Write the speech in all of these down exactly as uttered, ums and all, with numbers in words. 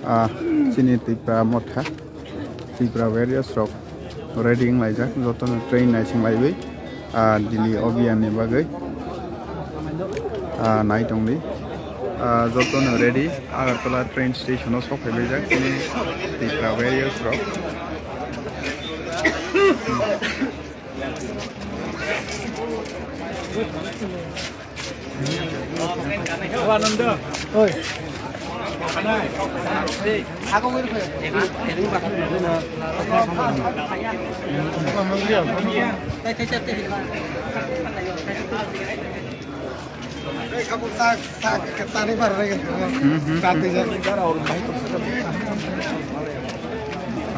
Ah, chini Tipra Motha, Tipra warriors rok ready wng laijak, jotono train naising laiwi, ah, Delhi obiyan ni bagwi, ah, nai tongdi. Ah, jotono ready, Agartala train station o sok phai laijak chini Tipra warriors rok.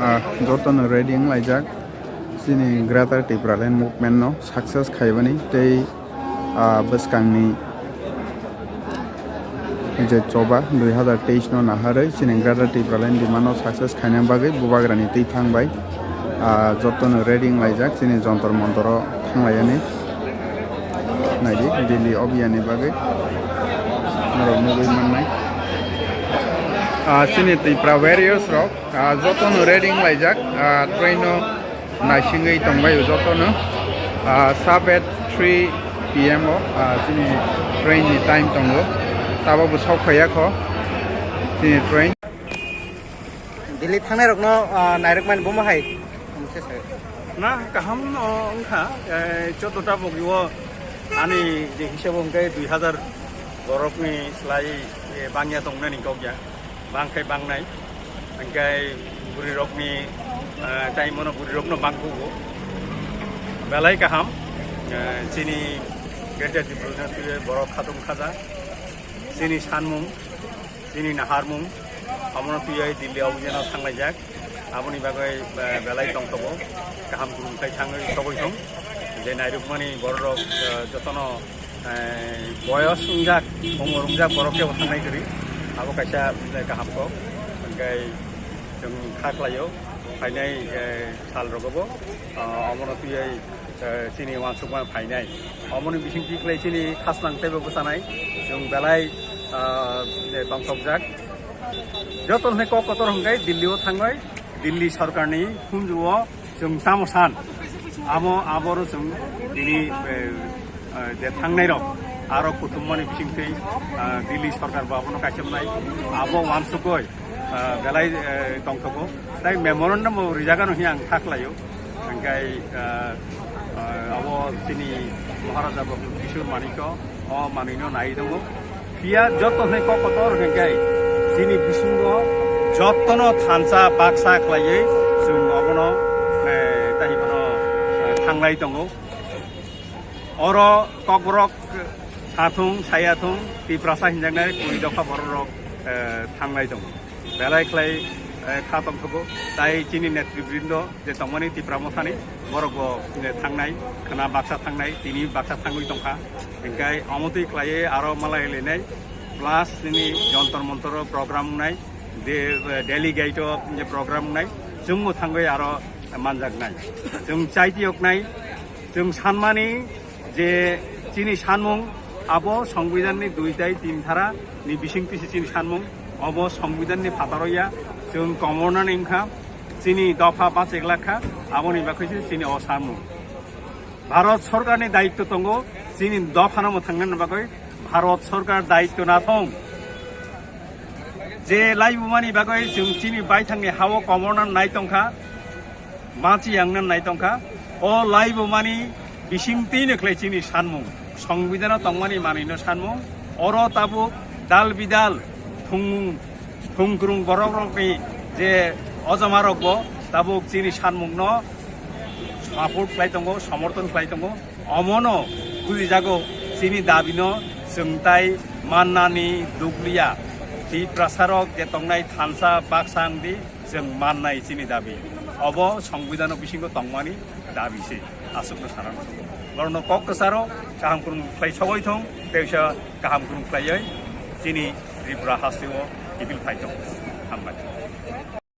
Ah, jotono ready wng laijak. Chini Greater Tipraland movement no success khaibani tei, ah, bwskangni je choba dui hazar teis no naharwi chini Greater Tipraland demand no success khaina bagwi Bubagrani twi thang bai, ah, jotono ready wng laijak chini Jontor Montor o thang laiyani. Naidi Delhi obiyan ni bagwi norok nugwi mannai. Ah, chini Tipra warriors rok, ah, jotono ready wng laijak, ah, train no naisingwi tongbai o jotono, ah, sab at three P M o, ah, chini train ni time tongo, tabok bo sok phaiya kho chini train. Delhi thangnai rokno, ah, nairwkmani bomo hai. Na kaham no wngkha, eh, chouddota bogi o ani je hisab o hwnkhe dui hazar borokni slai, eh, bangya tongnani kokya. Bangkhai bangnai, hingkhai bwrwirokni, ah, time-o no bwrwirokno bangkugo. Belai kaham, ah, chini Greater Tipraland twiwi borok khatung khaja, chini sanmung, chini naharmung, omono twiwi Delhi obiyan-o thanglaijak. Aboni bagwi, ah, belai tongthogo, kaham khulumkhai thangwi sogwi thung, je nairwkmani bororok, ah, jotono eh, boyos wngjak, umor wngjak borok kebo thangnai kwrwi. Abo kaisa belai kaham kok. Hwnkhe chwng kha khlaio, phainai, eh, sal rogo bo, ah, omono twiwi, eh, chini uansukma phainai. Omoni bisingtwi khlai chini khasnang teibo bwchanai. Chwng belai, ah, tongthokjak. Joto hwnwi kok kotor hwnkhe Delhi-o thangwi, Delhi sorkarni khunju-o chwng tamo san, amo aboro chwng tini, eh, eh, je thangnai rok, aro kuthumani bisingtwi, eh, Delhi sorkar bo abono kaichomnai, abo uansukgwi, eh, belai, eh, tongthogo. Tai memorandum bo rijagano hinwi ang kha khlaio. Hingkhai, eh, eh, abo chini Maharaja Bhagwan Kishore Manikya o manwino nai tongo. Phiya joto hwnwi kok kotor hwnkhe chini bisingo jotono thansa baksa khlaiwi chwng obono, eh, tei bono, eh, thanglai tongo. Oro Kokborok sathung, sayathung, Tiprasa hinjaknai kuri dopha bororok, eh, thanglai tongo. Belai khlai, eh, kha tongthogo. Tai chini netribrindo je tongmani Tipra Mothani, borok bo, eh, thangnai, khwna baksa thangnai, tini baksa thangwi tongkha. Hingkhai omo twi khlaiwi aro malai lainai, plus nini Jontor Montor o program wngnai, de-, eh, Delhi Gate o je program wngnai, chwngbo thangwi aro manjaknai. Chwng chaitiyoknai, chwng sanmani je chini sanmung abo Songbidanni dui tai tin dhara ni bisingtwi se chini sanmung, obo Songbidanni phataro ya, chwng komornani wngkha, chini dopha bachek lakha, aboni bagwi se chini o sanmung. Bharat Sorkarni daitto tongo, chini dophano mwthangnani bagwi Bharat Sorkar daitto nathong. Je laibumani bagwi chwng chini baithangni ha-o komorna nai tongkha, machi yangna nai tongkha, o laibumani bisingtwino khlai chini sanmung, Songbidanno tongmani manwino sanmung, oro tabuk dal bidal thwngmung, thwngkwrwng borokrokni je ojomarokbo tabuk chini sanmungno support khlai tongo, somorthon khlai tongo. Omono bujijago chini dabino chwng tai mannani dukliya. Tiprasarok je tongnai thansa baksa wngdi chwng mannai chini dabi. Obo Songbidanno bisingo tongmani dabi se. Aswkno sana muchungo. Borokno kok kwcharo kaham khulum khlai sogwi thung, tei usa kaham khulum khlaiwi chini Tripura hasteo kiphil phai thung.